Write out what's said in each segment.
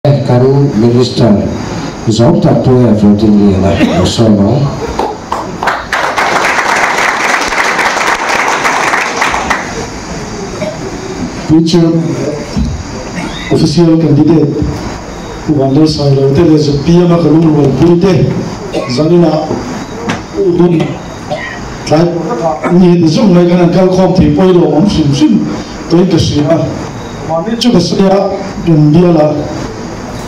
Kan Minister zawng tak Pu Rodingliana lo sawm ang. Pu Chairman leh Official Candidate Pu Vanlalsailo te leh ZPM a ka lungrualpui te zaninah hun tlai tawh takah ni heti zawng mai khan an kalkhawm thei pawh hi lawmawm hrim hrim tawhin ka hria a. Mahni chu ka sawi a, kan bial a,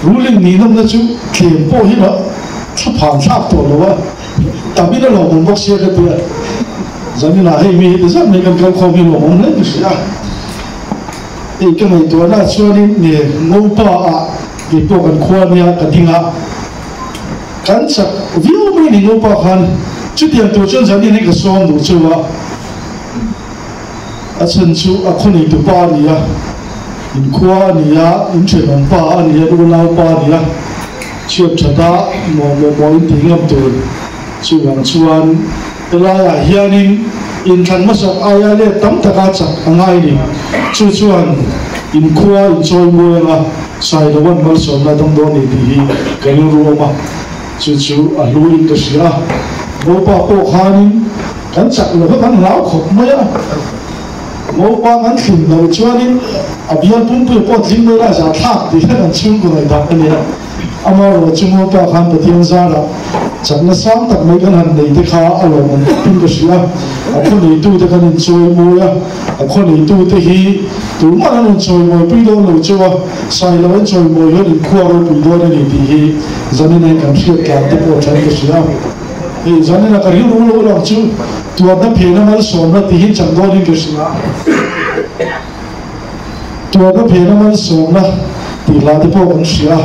ruling ninawmna chu tlem pawh hi lah thla phan thlak tawh lo a, tam in a lawmawm bawk sia ka ti a, zaninah hei mi heti zat mai kan kal khawm hi lawmawm hle ka hria a, hei ka ngaihtuahna ah chuanin nge Ngopa ah kei pawh kan khua nia ka ding a, kan chak viau mai ni Ngopa khan chutiang tur chuan zanin hi ka sawm duh cheu a. A chhan chu a khawneitu pa a ni a, in khua a ni a, in thenawm pa a ni a, unau pa a ni a, chhiat that a maw maw maw in tih ngam tur. Chuvang chuan helaiah hianin inthlan hmasak aia let tam taka chak a ngai ni. Chu chuan in khua in chawi mawi anga Sailova'n malsawmna a dawng dawn ni tih hi ka rilru awm a, chu chu a hlu in ka hria a. Mopa pawh khanin. Kan chak lo kha kan hlau khawp mai a, naupang an thlin loh chuanin a bial pumpuia pawh tling mai la a zah thlak tih kha kan chhungkaw ngaihdan a ni a. Amaherawh chu naupa khan Pathian zarah chakna sang tak mai kan han nei te kha a lawmawm khawpin ka hria a, a khaw neitute kan inchawimawi a, a khaw neitute hi tumah an rawn chawimawipui dawn lo chauh a, Sailo an chawimawi hian inkhua ropui dawn a ni tih hi zanin kan hriat tlan te pawh than ka hria a. Hei zanin a ka rilru lo lang chu tuarna phena malsawmna tih hi chang dawnin ka hria. Tuarna phena malsawmna tih hla te pawh kan hria.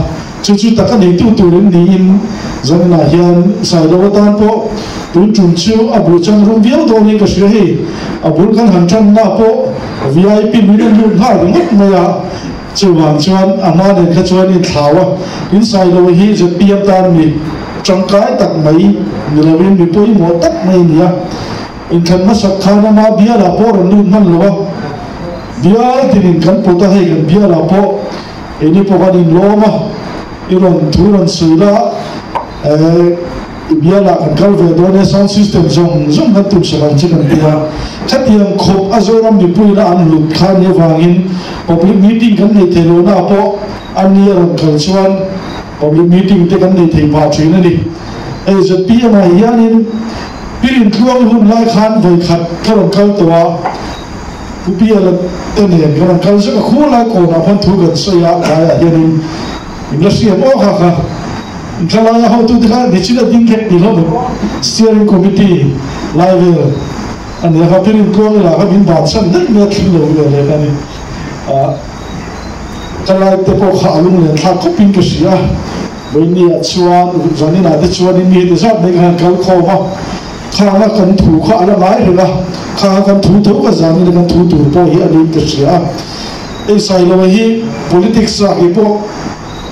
Chu chu taka neitu turin niin zaninah hian Sailo atan pawh tun tum chu a bul chang rum viau dawnin ka hria. Hei a bul kan han tanna pawh VIP min an lut nghal ringawt mai a. Chuvang chuan a hma nen kha chuan inthlau a, in Sailo hi ZPM tan mi tangkai tak mai ni lovin mi pawimawh tak mai a ni a. Inthlan hmasak khan ama bialah pawh rawn lut hman lo a, bial tinin kan put a, hei kan bialah pawh keini pawh kan inlawm a, i rawn thu rawn sawi la, I bialah kan kal ve dawn e, sound system zawng zawng kan tumsak ang che kan ti a. Khatiang khawp a Zoram mipuiin a an hlut kha ni avangin public meeting kan nei thei lohna ah pawh a ni a rawn kal chuan public meeting te kan nei thei phah thin a ni. Hei zpm ah hianin Pirin Tluang hun lai khan vawikhat ka rawn kal tawh a, Pu Piala te nen ka rawn kal zek a, khu lai kawnah khuan thu kan sawi a, tlaiah hianin in la hriat awk a kha. Thlalai a hotute kha nichin a ding khek ti hlawm Steering Committee lai vel a ni a kha Pirin Tluang ila kha min bansan daih mai a thling lo vel leh kha a ni. Ka lai te pawh kha a lunglen thlak khawpin ka hria a, Vawinia chuan zaninah te chuanin mi heti zat mai khan kal khawm a, khanga kan thu kha a la ngai reng a, khanga kan thu tho kha zanina kan thu tur pawh hi a niin ka hria a. Hei Sailoa hi politics ah kei pawh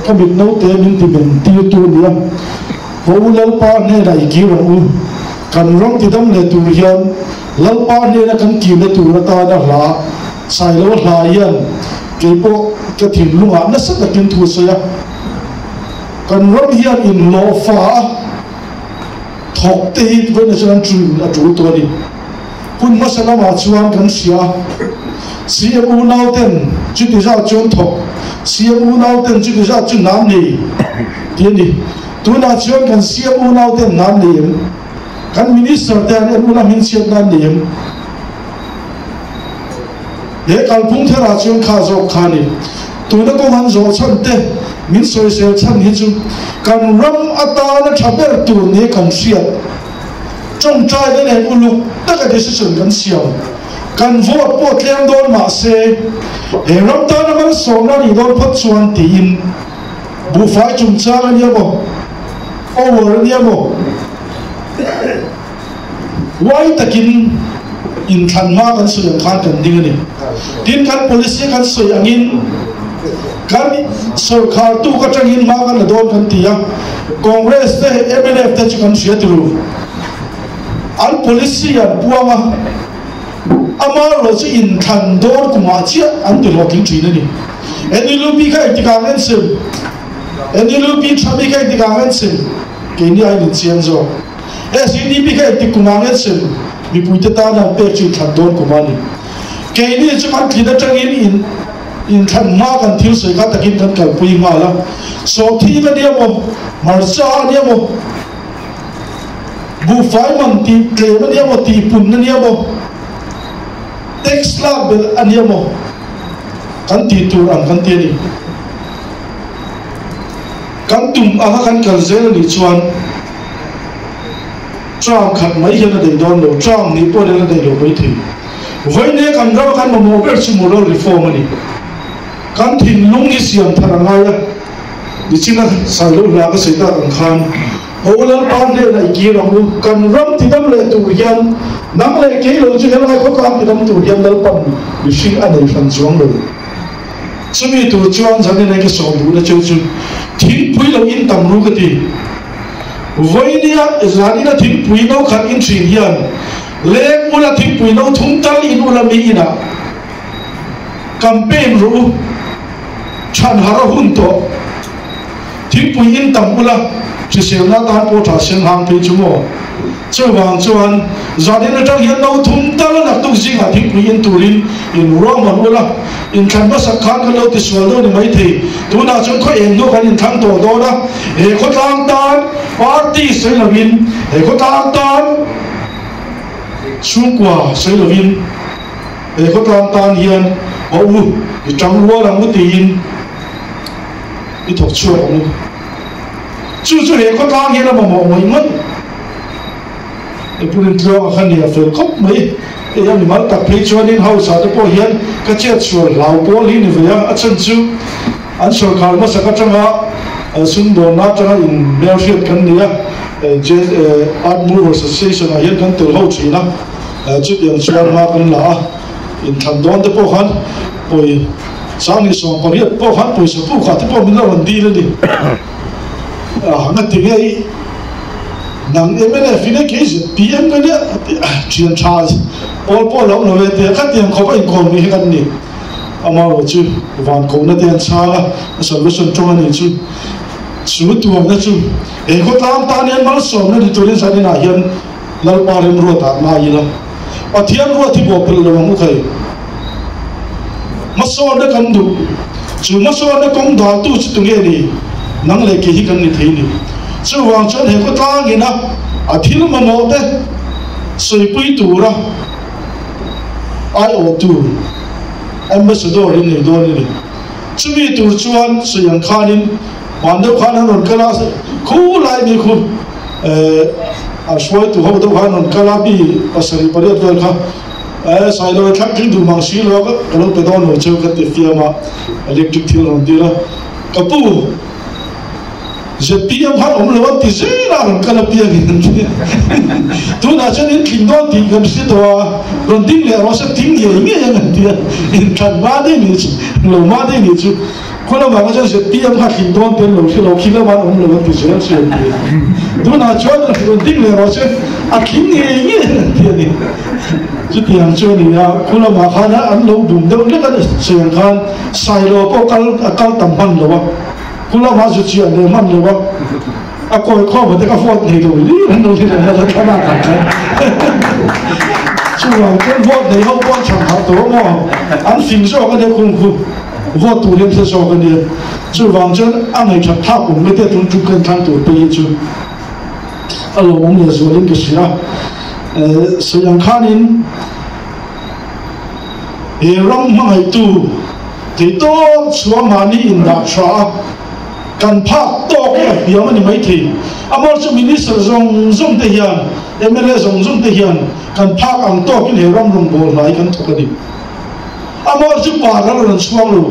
Ka mit naute min ti men tir tu nia. Haw u Lalpa hnenah i kir ang u. Kan ram ti dam leh tur hian Lalpa hnena kan kirna tur atana hla Sailo hla hian keipawh ka thinlungah nasa takin thu a sawi a. Kan ram hian inhlawhfa a thawk te hi vawiin ah chuan an tul a tul tawh a ni. Hun hmasa lamah chuan kan hria a, CM unauten chuti zat chu an thawk, CM unauten chuti zat chu hnam nei tih a ni. Tunah chuan kan CM unauten hnam nei em? Kan Minister te an en ula hmingchhiatna an nei em? He kalphung therah chuan kha zawk kha a ni. Tuna kawng an zawh chhan te, min sawisel chhan hi chu kan ram atana tha ber tur nia kan hriat. Tawngtaina nen uluk taka decision kan siam. Kan vote pawh tlem dawn mah se, he ram tana malsawmna nih dawn phawt chuan tiin buhfai chungchang a nia maw, power a nia maw, huai takin inthlan hma kan sawi ang khan kan ding a ni. Tin, kan policy kan sawi angin kan sorkar tuk atangin hma kan la dawn kan ti a, Congress te mnf te chu kan hria turu. An policy an puang a, amaherawh chu inthlan dawn kumah chiah an ti hlawhtling thin a ni. NLUP kha engtikah nge an sem? NLUP tha mi kha engtik ah nge an sem? Keini aiin in chiang zawk. SEDP kha engtik kum ah nge an sem? Mipuite tana an pek chu inthlan dawn kum a ni. Keini chu kan tlin atangin in inthlan hma kan thil sawi kha takin kan kalpui nghal a. Sawhthing a nia maw? Hmarcha a nia maw? Buhfai man tih tlem a nia maw? Tih pun a nia maw? Tax lak belh a nia maw? Kan tih tur ang kan ti a ni. Kan tum anga kan kal zel a nih chuan term khat mai hian a daih dawn lo, term nih pawh hian a daih lo mai thei. Vawinia kan rama kan mamawh ber chu moral reform a ni. Kan thinlung hi siam thar a ngai a, nichina Sailo hla ka sawi tak ang khan Ho Lalpa hnenah i kir ang u, kan ram tidam leh tur hian nang leh kei lo chu helai khawtlang tidam tur hian Lalpan mihring a nei hran chuang lo. Chumi tur chuan zanin ka sawm duhna cheu chu thingpui lo in tam ru ka ti. Vawinia zanina thingpui no khat in thin hian leng ula thingpui no thum tal in ula mi inah campaign rawh u, chhan har a hun tawh. Thingpui in tam ula hriselna tan pawh tha sen hang phei chu maw? Chuvang chuan zanin atang hian no thum tal a naktuk zingah thingpui in turin in ruahman ula, inthlan hmasak khan kan lo tisual deuh ni maithei. Tunah chuan khaw eng hnu kan inthlang tawh dawn a, he khawtlang tan party sawi lovin, he khawtlang tan chhungkua sawi lovin, he khawtlang tan hian haw u, i tang rual ang u tiin i thawk chhuak ang u. Chu chu he khawtlang hian a mamawh ngawih ngawih. April tluang a kha nia fel khawp mai. Hei a mimal tak phei chuanin house ah te pawh hian ka chet sual hlau pawl hi ni ve a, a chhan chu an sawrkhar hmasak atanga sumdawnna atanga in hmelhriat kan ni a, Art Movers Association ah hian kan tel ho thin a, chutiang chuan hma kan la a, inthlan dawn te pawh khan pawi 28 pawh khan pawisa pukah te pawh min lo rawn dil a ni. Ngati nge i nang mnf in e kei zpm ka nia thian tha pawl pawh lo lo ve tia khatiang khawp a inkawm ni hi kan ni. Amaherawh chu van kohna te an chhang a, a salvation tawng a nih chu. Chu tuamna chu he khawtlang tan hian malsawmna ni turin zaninah hian Lalpa remruatah ngai ila Pathian ruat hi bawhpelh lo ang u khai. Hmasawnna kan duh. Chu hmasawnna kawng daltu chu tunge ni? Nang leh kei hi kan ni thei ni. Chuvang chuan he khawtlangin a a thil mamawh te sawipui tura aiawhtu, ambassador, in nei dawn a ni. Chumi tur chuan sawi ang khanin hman deuh khan an rawn kal a, khu lai mi khu a hruaitu ho deuh khan rawn kal a, mi 78 vel kha Eh, Sailo i thlang tling duh mang si lo a, ka lo pe dawn lo cheu ka ti fiam a, electric thil rawn dil a, ka pu, zpm khan awm lo an ti zel a, rawn kal apiang in an ti a, tunah chuan in tling dawn tih kan hre tawh a, rawn ding leh rawh se tling ngei ngei ang an ti a, inthlan hma daih nih chu, lo hma daih nih chu. Khaw lamah kha chuan zpm kha tling dawn tel lo hre lo, khi lamah an awm lo an ti zel chu an ti. Tunah chuan rawn ding leh rawh se, a tling ngei ngei an ti a ni. Chutiang chu a ni a, khaw lamah khan an lo bum deuh hlek a ni. Sawiang khan Sailo pawh kal a kal tam hman lo a, khaw lamah zu chiah leh hman lo a, a kawi khawm te ka vote nei lo hlir an lo ni reng a, la thlalak ang khan. Chuvang chuan vote nei ho pawh an chhang harh tawh a maw, an fing zawk a nia khung khu. Vote tur hian hre zawk a nia. Chuvang chuan a ngaihṭhat thlak awm mai te tum tum kan thlang tur te hi chu a lawmawm leh zualin ka hria. Sawi ang khanin he ram hmangaihtu theihtawp chhuah mahni indah tha a, kan phak tawk hi a hniam a ni maithei. Amah chu Minister zawng zawng te hian, mla zawng zawng te hian kan phak ang tawkin he ram rawngbâwl hnai kan thawk a ni. Amah chu pa ral rawn chhuang lo.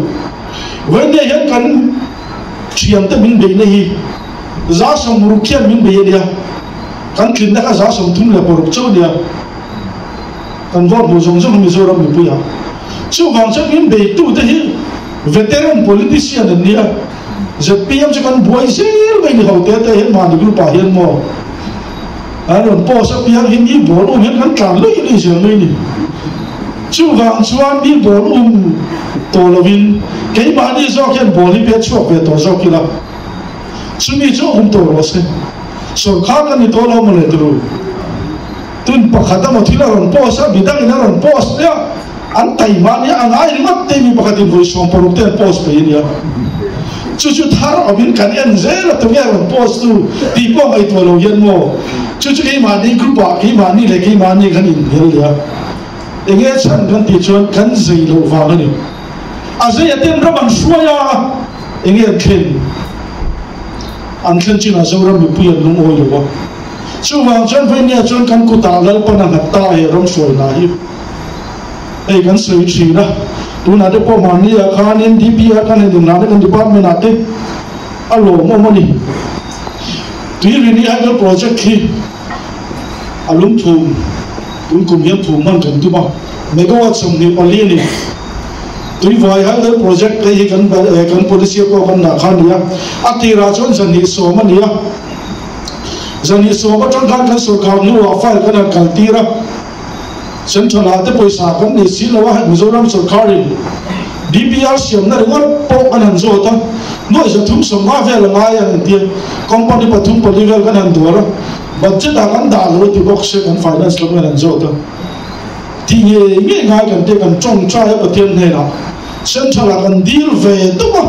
Vawinia hian kan thiante min beihna hi 60 khian min bei a nia. Kan tlinna kha 36 chauh a nia. Kan vote hmuh zawng zawng hi Mizoram mipuiah. Chuvang chuan min beitute hi veteran politician an nia. Zpm chu kan buai zel mai ni ho te te hian mahni group ah hian maw an rawn post apiang hi mi ball um hian kan tlan luih luih zel mai ni. Chuvang chuan mi ball um tawh lovin keimahni zawk hian ball hi pet chhuak ve tawh zawk ila. Chumi chu awm tawh rawh se. Sawrkhar kan ni tawh lo maw le turu. Tun pakhat emaw thil a rawn post a, midang in a rawn post nia, an taima nia, a ngai ringawt te mi pakhat in vawi 16 te an post pei ania. Chu chu thar awm in kan en zel a, tunge a rawn post tu tih pawh ngaihtuah lo hian maw. Chu chu keimahni group ah keimahni leh keimahni kan inhnial leh a. Enge chhan kan tih chuan kan zei loh vang a ni. A zei a ten ram an hruai a, enge an thlen? An thlen chinah Zoram mipui an lungawi lo a. Chuvang chuan Vainia chuan kan kutah Lalpan a nghat ta he ram hruai hna hi hei kan sawi thin a. Tunah te pawh mahni ah khanin DPR kan han inrahna kan department ah te a lawmawm a ni. Tuirini Hydel Project hi a lungphum tun kum hian phum hman kan tum a, megawatt 24 a ni. Tuivai Hydel Project hei hi kan kan policy a pawh kan dah kha a ni a, a tirah chuan 210 a ni a. 210 atang khan kan sorkar hnuah file kan han kal tir a, Central ah te pawisa kan nei si lo a, Mizoram sorkarin DPR siamna ringawt pawh kan han zawt a, nuaih 350 vel a ngai a an ti a, company pathum pali vel kan han dawr a, budget ah kan dah lo a ti bawk se kan finance lam kan han zawt a, tih ngei ngei ngai kan tia kan tawngtai a Pathian hnenah Central ah kan deal ve tawp a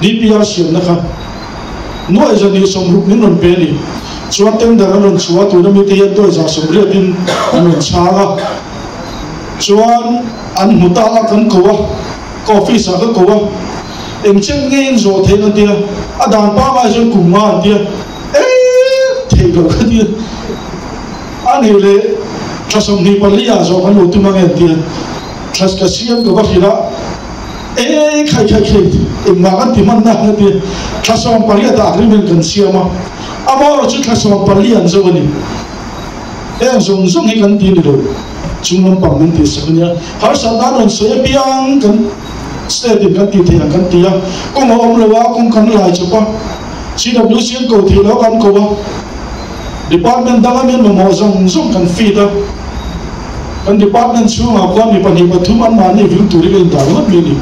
DPR siamna kha. Nuaih 260 min rawn pe a ni. Chuan tender an rawn chhuah a, tuna mite hian nuaih 180 in an rawn chhang a. Chuan an hmu ta a, kan ko a, ka office ah ka ko a, eng chen nge in zawh theih an ti a, a dan pangai chuan kum nga an ti a, eeh theih loh ka ti a, a nih leh thla 24 ah zawh kan lo tum ange an ti a, thla ka siam ka va hrilh a. Eii khai khai khai engmah kan ti hman na na ti thla 18 ah agreement kan siam a, amaherawh chu thla 14 an zo a ni. Heng zawng zawng hi kan ti ni lo, chung lampang min tih sak a nia. Harsatna an rawn sawi apiang kan state in kan tih theih ang kan ti a, kawng a awm lo a, kawng kan lai chawp a, CWC an ko theih lo a kan ko a, department danga min mamawh zawng zawng kan feed a. Kan department chhungah khuan mi pahnih pathum anmahni vil turin a indah ringawt mai a ni.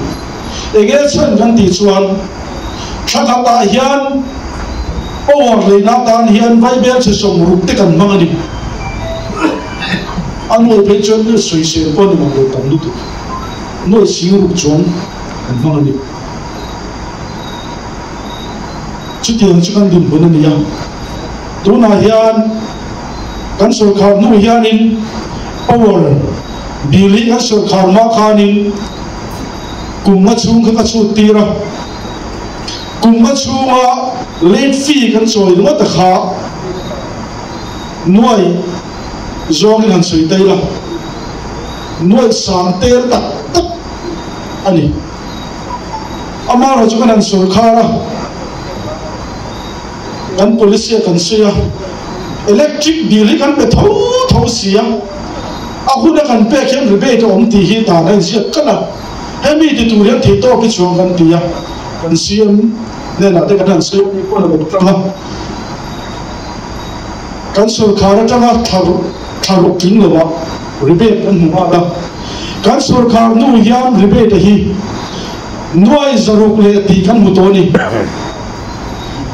Enge chhan kan tih chuan thla khatah hian power leina atan hian vaibel chhe 60 te kan hmang a ni. A nuai phei chuan sawisel pawh a ni mang lo tam lutuk. Nuai sing ruk chuan kan hmang a ni. Chutiang chu kan dinhmun a ni a. Tunah hian. Kan sawrkhar hnu hianin power bill hi kan sawrkhar hma khanin kum nga chhung kha ka chhut tir a, kum nga chhunga late fee kan chawi ringawt a kha nuai zawngin han sawi ta ila, nuai sang tel tak tak a ni. Amaherawhchu kan han sawrkhar a. Kan policy a kan sawi a, electric bill hi kan pe tho tho si a, a hun a kan pek hian rebate a awm tih hi dan a inziak kalh a, hemi ti tur hian theihtawp hi chuang kan ti a, kan CM hnenah te kan han sawi a ni pawh a lo tang a, kan sorkar atanga thla thla ruk tling lo ah rebate kan hmu nghal a, kan sorkar hnu hian rebate a hi nuai 600 leh tih kan hmu tawh a ni.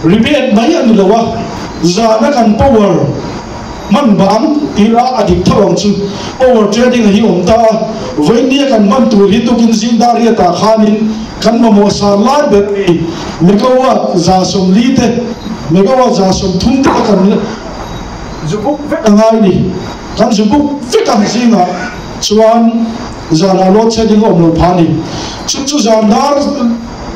Rebate mai a ni lo a, zana kan power hman bang tih lah a dik tho ang chu. Power trading a hi awm ta a, vawinia kan hman tur hi tukin zing dar riatah khanin kan mamawh san lai ber a ni. Megawatt 40 te, megawatt 30 te kha kan zubuk vek a ngai ni. Kan zubuk vek ang zingah chuan zanah load shedding a awm lo phah a ni. Chu chu zan dar.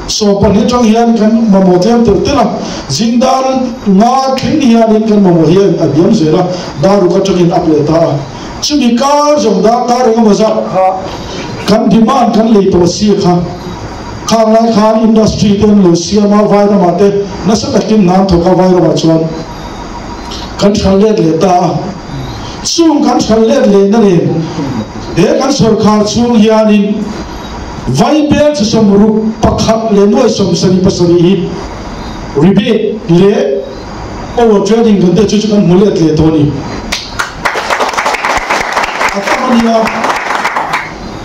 12 atang hian kan mamawh tlem telh telh a, zing dar nga thleng hianin kan mamawh hi a hniam zel a, dar ruk atangin up leh ta a. Chumi kar zawng dar dar engemaw zat kha kan demand kan lei tawh si kha, khang lai khan industry te an lo siam a, vai ramah te nasa takin hna an thawk a, vai ramah chuan kan hral let leh ta a. Chung kan hral let lehna nen he kan sawrkhar chhung hianin, Vaibel chi 61 leh nuai 77 hi rebate leh power trading kan te chu chu kan hmu let leh tawh a ni. A tam a nia,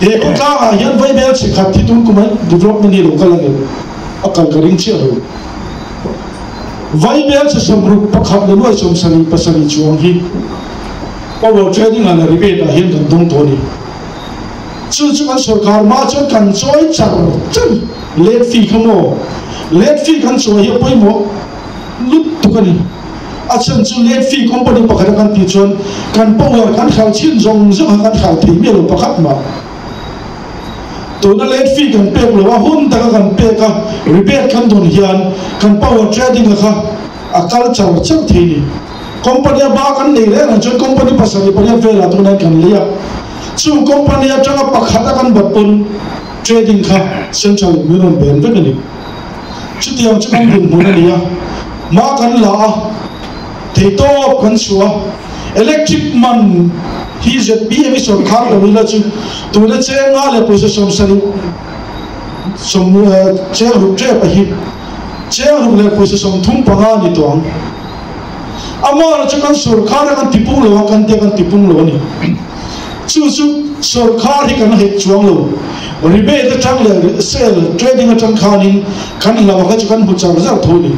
he khawtlangah hian vaibel chi khat hi tun kum a development hi lo kal a ni, a kal ka ring chiah lo. Vaibel che 61 leh nuai 77 chuang hi power trading ah leh rebate ah hian kan dawng tawh a ni. Chu chu kan sorkar hma chuan kan chawi char char late fee kha maw? Late fee kan chawi hi a pawimawh lutuk a ni. A chhan chu late fee company pakhat a kan tih chuan kan power kan hralh chhin zawng zawng kha kan hralh thei miah lo pakhat mah. Tuna late fee kan pek lo a, hun taka kan pek a, rebate kan dawn hian kan power trading a kha a kal char char thei ni. Company a ba kan nei reng ang chuan company 78 velah tunah hian kan lei a, chung company atanga pakhat a kan bat pawn trading kha central in min rawn ben vek a ni. Chutiang chu kan dinhmun a ni a, hma kan la a, theihtawp kan chhuah a, electric man hi zpm i sawrkhar lo ila chu tuna cheng nga leh pawisa 70 sawm cheng ruk tep a hi cheng ruk leh pawisa 35 a ni tawh ang. Amah chu kan sawrkhar a kan tipung lo a, kan tia kan tipung lo a ni. Chu chu sawrkhar hi kan hek chuang lo. Rebate atang leh sale trading atang khanin kan hlauh kha chu kan hmu char zar tho a ni.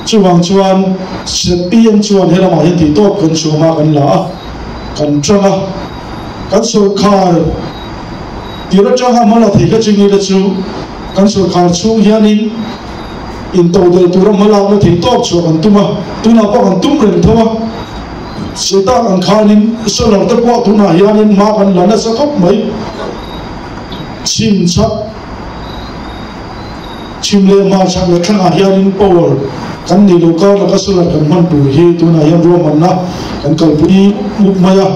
Chuvang chuan zpm chuan he lamah hian tihtawp kan chhuah hma kan la a, kan tang a. Kan sawrkhar tir atanga hma la thei kha chu ngila chu kan sawrkhar chhung hianin Intodelh tura hmalakna thei tawp chhuah kan tum a, tunah pawh kan tum reng tho a. Sawi tak ang khanin solar te pawh tunah hianin hma kan la nasa khawp mai. Chhim chhak, chhim leh hmar chhak leh thlangah hianin power kan nei lo kar laka solar kan hman tur hi tunah hian ruahmanna kan kalpui mup mai a.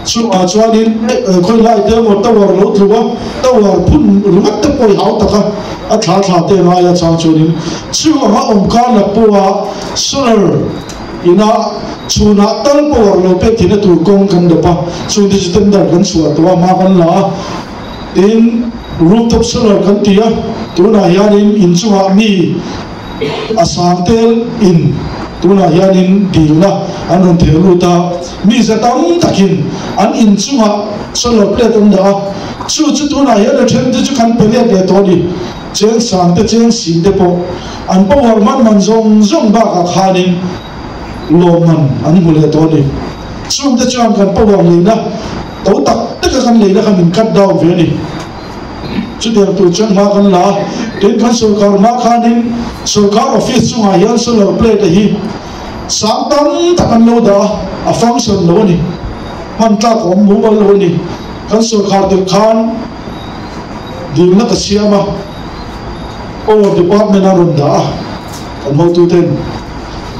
Chungah chuanin khawi lai te emaw tower lo tlu a, tower phun ringawt te pawh i hau tak a. A thla thla te ngai a chang chuanin chu anga awm kar la pawha solar ina chhunah tal power lo pek theihna tur kawng kan dap a, chungte chu tender kan chhuah tawh a, hma kan la a, tin rooftop solar kan ti a, tunah hianin inchungah mi a sang tel in tunah hianin dilna an rawn theh lut a, mi za tam takin an inchungah solar plate an dah a. Chu chu tunah hian a then te chu kan pe let leh tawh a ni. Cheng sang te, cheng sin te pawh an power man man zawng zawng bakah khanin lawmman an hmu leh tawh a ni. Chung te chuan kan power leina to tak taka kan leina kha min cut down ve a ni. Chutiang tur chuan hma kan la a, tin kan sorkar hma khanin sorkar office chungah hian solar plate a hi sang tam tak an lo dah a, a function lo a ni. Hman tlak a awm mumal lo a ni. Kan sorkar tel khan dilna ka siam a, Power Department a rawn dah a, kan hotu ten.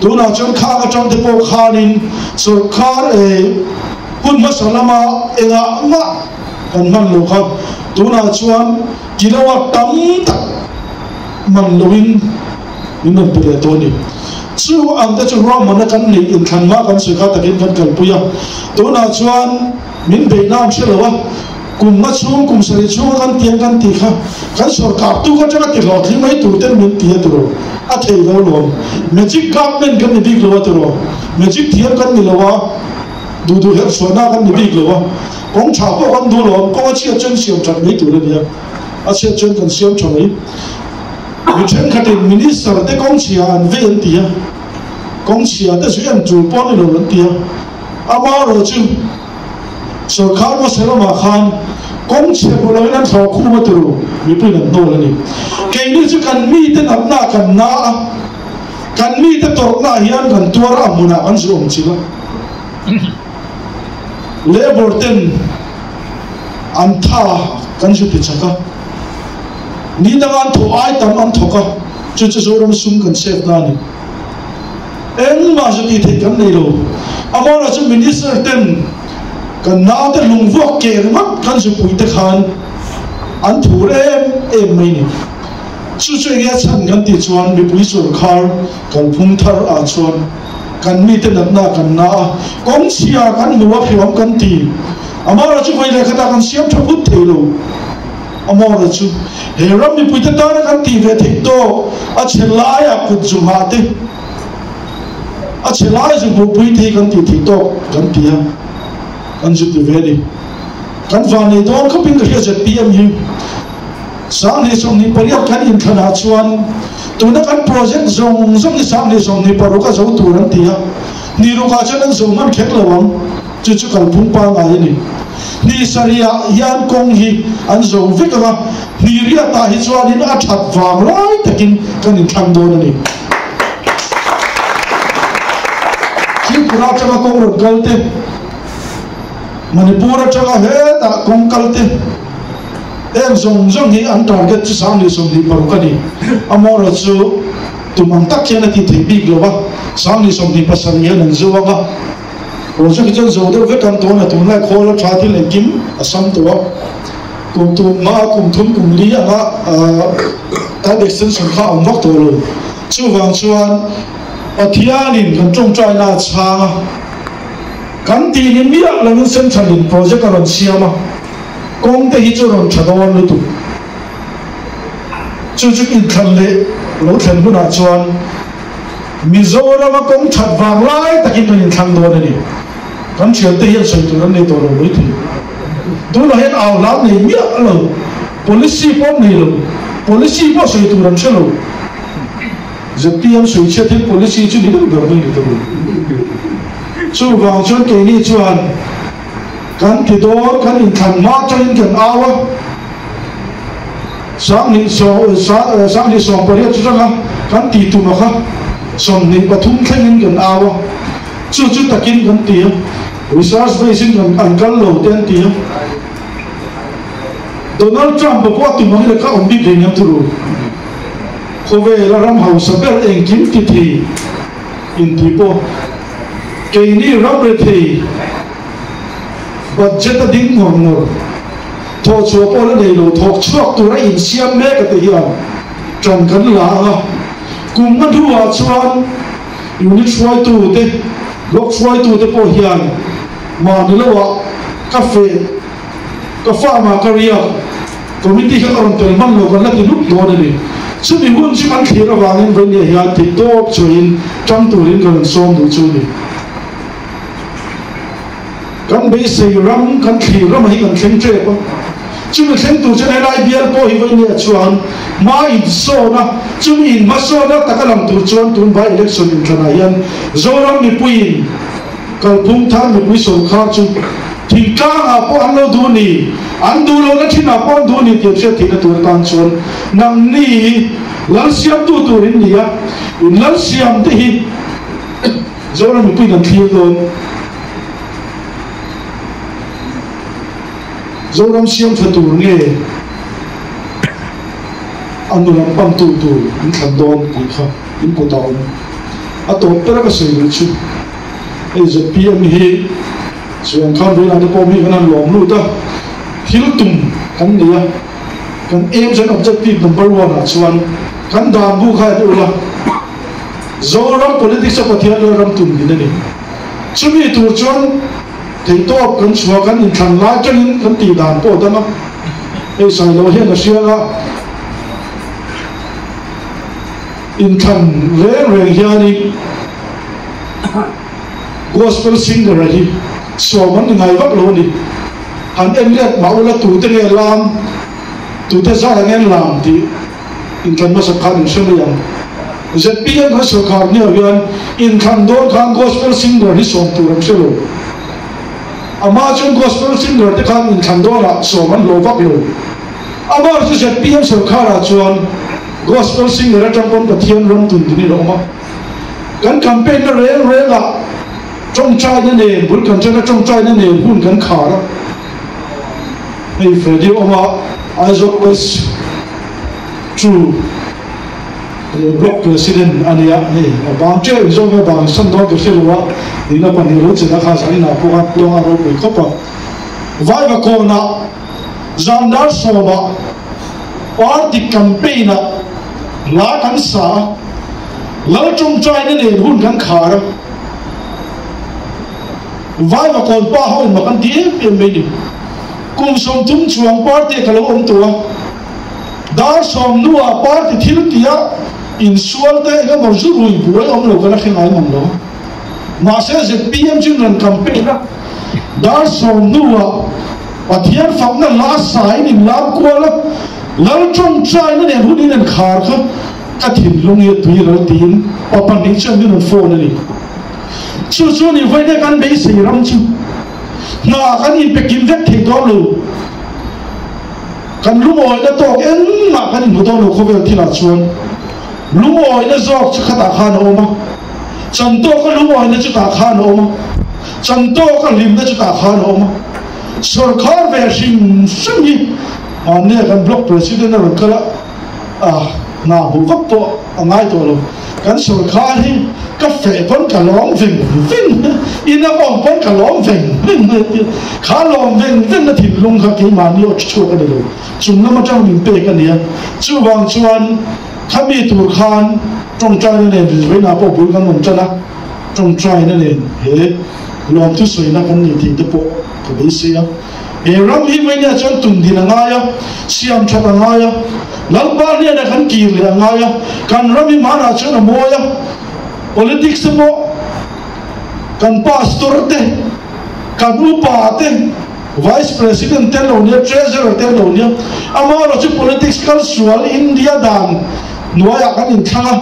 Tunah chuan khang atang te pawh khanin sorkar eh hun hmasa lama engah mah kan hman lo kha tunah chuan kilowatt tam tak man loin min rawn pe leh tawh a ni. Chu ang te chu ruahmanna kan neih inthlan mah kan sawi kha takin kan kalpui a, tunah chuan Min beih nan hre lo a, kum nga chhung, kum sarih chhunga kan tiang kan tih kha kan sorkar tuk atanga ti hlawhtling mai tur ten min ti a tiraw? A thei lo lawm. Magic government kan ni bik lo a tiraw? Magic thiam kan ni lo a, duh duh herh chhuahna kan ni bik lo a, kawng tha pawh kan duh lawm, kawng a chhiat chuan siam that mai tur a nia, a chhiat chuan kan siam tha mai. Mi thenkhatin minister te kawng chhia an vei an ti a, kawng chhia te zui an tul pawh a ni lo an ti a. Amaherawh chu sorkar hmasa lamah khan kawng chhe hmu loin an thlawh khum a turu mipuiin an hnawl a ni. Keini chu kan mite natna kan na a, kan mite tawrhna hian kan tuar a, a hmunah kan zu awm chilh a. Labour ten an tha kan zu ti chak a, ni danga an thawh ai tam an thawk a, chu chu Zoram sum kan save na a ni. Engmah chu tih theih kan nei lo. Amawra chu Minister ten kan naute lungvuak ke ringawt kan zupui te khan an thur em em mai ni. Chu chu enge a chhan kan tih chuan mipui sorkhar kalphung thar ah chuan kan mite natna kan na a, kawng chhia kan hmu a hriam kan ti. Amawra chu vawi leh khatah kan siam tha phut thei lo. Amawra chu he ram mipuite tana kan tih ve theih tawk a chhe laiah kut zu nghah te, a chhe lai zu hmuhpui te hi kan tih theih tawk kan ti a, kan zu ti ve a ni. Kan van nei dawn khawpin ka hria zpm hi 2028 kan inthlanah chuan. Tuna kan project zawng zawng hi 2026 a zo tur an ti a, ni rukah chuan an zo hman kher lo ang, chu chu kalphung pangngai a ni. Ni sarihah hian kawng hi an zo vek ang a, ni riatah hi chuanin a that vang lai takin kan inthlang dawn a ni. Tripura atanga kawng rawn kal te, Manipur atanga hetah kawng kal te, Heng zawng zawng hi an target chu 2026 a ni. Amaherawh chu tum ang tak hian a ti thei bik lo a, 2027 hian an zo ang a. Project hi chuan zo deuh vek ang tawh a, tunlai khawl a tha thil engkim a sam tawh a. Kum tum hmaa kum thum kum li anga type extension kha a awm vak tawh lo. Chuvang chuan Pathianin kan tawngtaina a chhang a, kan tih ni miah lovin Central-in project a rawn siam a. Kawng te hi chu rawn tha dawn lutuk. Chu chu inthlan leh lo thlen hunah chuan Mizorama kawng that vang lai takin kan inthlang dawn a ni. Kan thiante hian sawi tur an nei tawh lo mai thei. Tunah hian au hlam nei miah lo, policy pawh an nei lo, policy pawh sawi tur an hre lo. ZPM sawi chhiat hian policy chu ni deuh ber mai ni ta lo. Chuvang chuan keini chuan. Kan ti dawn, kan inthlan hma atangin kan au a, 2018 atanga kan tih tum a kha 23 thlengin kan au a, chu chu takin kan ti a, research base in kan an kal lo te an ti a, Donald Trump a pawh a tum angin a kha awm bik reng em thuru, khawvela ram hausa ber engkim ti thei inti pawh keini ram rethei. Budget a ding ngawr ngawr. Thawhchhuah pawh la nei lo, thawk chhuak tura insiam mek a ti hian ṭan kan la ang a. Kum hma hnuah chuan unit hruaitute, block hruaitute pawh hian mahni loah ka feh, ka farm ah ka riak, committee kha ka rawn tel hman lo kan la ti hlup dawn a ni. Chumi hun chu kan thlir avangin Vainia hian theihtawp chhuahin ṭang turin ka rawn sawm duh chu a ni. Kan beisei ram, kan thlir ram hi kan thleng tep a. Chumi thleng tur chuan helai bial pawh hi vawinia chuan hma insawn a, chumi inhmasawn a taka lang tur chuan tun by election inthlanah hian Zoram mipuiin kalphung thar mipui sawrkhar chu thingtlangah pawh an lo duh ni, an duh lohna thinah pawh an duh ni tih hriat theihna tur atan chuan nangni lalsiamtu tur in ni a, in lalsiamte hi. Zoram mipui kan thlir dawn. Zoram siam tha tur nge a nu lam pan tu tur in thlan dawn tih kha in kut a awm. A tawp ber a ka sawi duh chu hei ZPM hi chuan khan vawiinah te pawh mi kan han lawm lut a, thil tum kan nei a, kan aims and objective number one ah chuan kan dan bu kha en ula. Zoram politics a Pathian Lalram tum din a ni. Chumi tur chuan theihtawp kan chhuah kan inthlan lai tangin kan tih dan pawh a dang a. Hei Sailo hian a hriang a, inthlan reng reng hianin Gospel singer a hi sawm an ni ngai vak lo a ni. Han en let mah ula tute nge lam, tute zar ang en lam tih. Inthlan hmasa khan in hre mai ang. ZPM kha sawrkhar hniau hian inthlan dawn khan gospel singer hi sawm tur an hre lo. Amah chuan gospel singer te khan inthlan dawnah sawm an hlawh vak lo. Amah chu ZPM sawrkharah chuan gospel singer atang pawn Pathian ram tun tinin a awm a. Kan campaign na reng rengah tawngtaina nen bul kan tan a tawngtaina nen hun kan khar a. Hei Freddy awm a Aizawl West True Block President a nia hei a bang teuh in zawk a bang san dawn ka hre lo a nihna pahnih lo chena kha zan inah pawh khan tluang a ropui khawp a Vaivakawnah zan dar sawmah party campaign ah hla kan sa a Lal tawngtaina nen hun kan khar a Vaivakawn pa ho in mak an ti em em mai ni. Kum 30 chuang party ka lo awm tawh a, dar sawm hnuah party thil tia insual te eng emaw zu rui buai awm lo ka la hre ngai mang lo. Mahse zpm chu in rawn campaign a, dar sawm hnuah Pathian fakna hla sain in lam kual a, Lal tawngtaina nen hun in en khar kha. ka thinlung hi a tui ral tiin pa pahnih chuan min rawn phone a ni. Chu chu ni vawiin kan beisei ram chu hna kan inpe kim vek thei dawn lo. Kan lungawina tawk engmah kan inhmu dawn lo khawvel thilah chuan lungawina zawk chu khatah khan a awm a, chan tawka lungawina chu tah khan a awm a, chan tawka hlimna chu tah khan a awm a. Sawrkhar ve hrim hrim hi mahnia kan block president a rawn kal a, a hna hmuh vak pawh a ngai tawh lo. Kan sawrkhar hi ka feh pawn ka lawm veng veng, in a awm pawn ka lawm veng veng mai a tia. Kha lawm veng veng na thinlung kha keimahni aw chhuak a ni lo, chung lam atang min pek a nia. Chuvang chuan khami tur khan tawngtaina nen rilruina pawh bul kan rawn tan a, tawngtaina nen he lawmthu sawina kan nei thei te pawh ka beisei a. He ram hi Mania chuan tum din a ngai a, siam that a ngai a, Lalpa hnenah kan kir leh a ngai a, kan ram hi hmanah chuan a mawi a, politics te pawh kan pastor te, kan upa te, vice president te an lo nia, treasurer te an lo nia, amaherawhchu politics kal sual India dan hnuaiah kan inthlang a,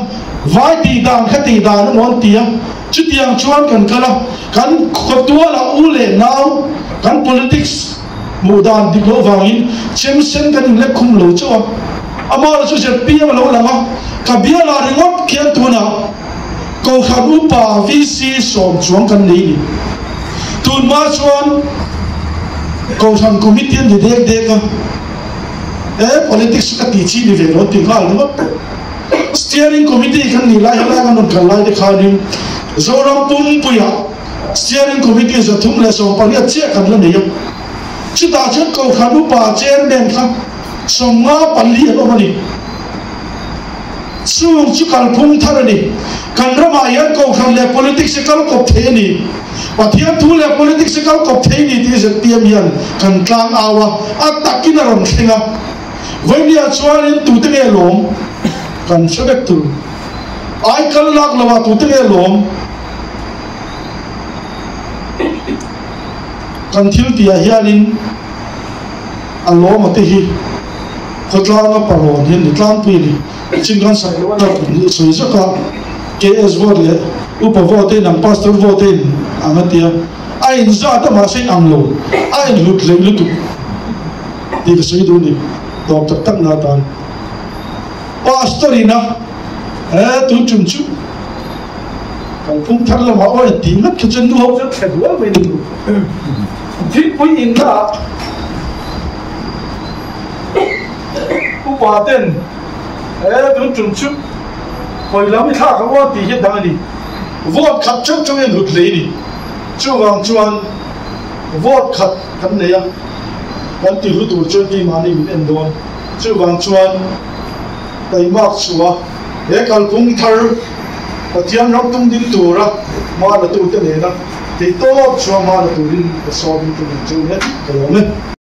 vai tih dan kha tih dan emaw an ti a, Chutiang chuan kan kal a, kan khawtualah u leh nau kan politics hmuh dan dik loh vangin chem sen kan inlek khum lo chauh a. Amah chu ZPM a lo lang a, ka bialah ringawt khian tunah Kohhran Upa VC sawm chuang kan nei ni. Tunhma chuan Kohhran Committee an ni dek dek a, e politics chu ka tih chi ni ve lo an ti nghal ringawt tawh. Steering Committee kan nih lai helai kan rawn kal lai te khanin Zoram pumpuiah Steering Committee 318 chiah kan la nei a. Chutah chuan Kohhran Upa Chairman kha 54 an awm a ni. Chung chu kalphung thar a ni. Kan ramah hian Kohhran leh Politics hi kal kawp thei a ni. Pathian thu leh Politics hi kal kawp thei a ni tih zpm hian kan tlang au a, a takin a rawn thleng a. Vawimia chuanin tute nge lawm kan hre vek tur. Ai kal lak lo ah tute nge lawm kan thil tih ah hianin a lawm a te hi khawtlanga parawn hian ni tlangpui a ni. Chin kan sawi loh a sawi zak a, KS vote leh Upa vote in ang Pastor vote in ang a tia, a inzat a mahse in ang lo, a inhlut hleih lutuk. Tih ka sawi duh ni tawp tak tak na atan Pastor in a he tun tum chu kalphung thar lamah aw en tih ngat kha chuan nu ho chuan thla dual mai ni thingpui in na ah upa ten he tun tum chu hawi lam i thlak ang aw tih hi dang a ni vote khat chauh chauh in hlut hlei ni chuvang chuan vote khat kan nei a, kan ti hlu tur chuan keimahni min en dawn. Chuvang chuan taimak chhuah he kalphung thar Pathian ram tum ding tura hma la tute nena theihtawp chhuah hma la turin ka sawm in ka ngen cheu hle ka lawm e.